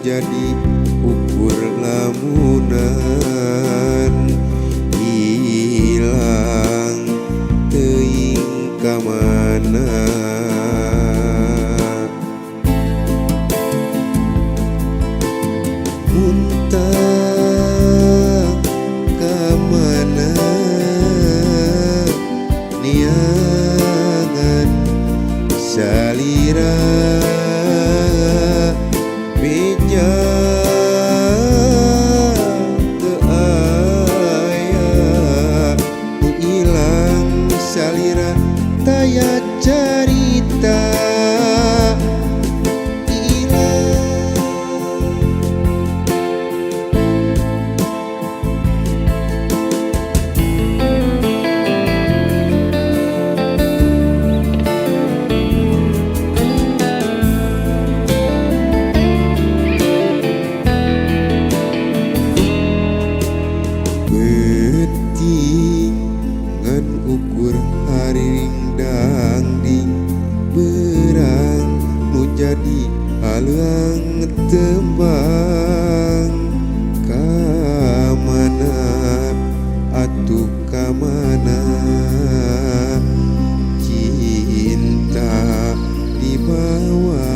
jadi ukur lamunan hilang teuing ka mana. Muntah ka mana neangan salira beja teu aya nu ilang salira taya carita ilang. Peuting ngan ukur haring dangding berang nu jadi haleuang tembang ka mana atuh ka mana cinta dibawa.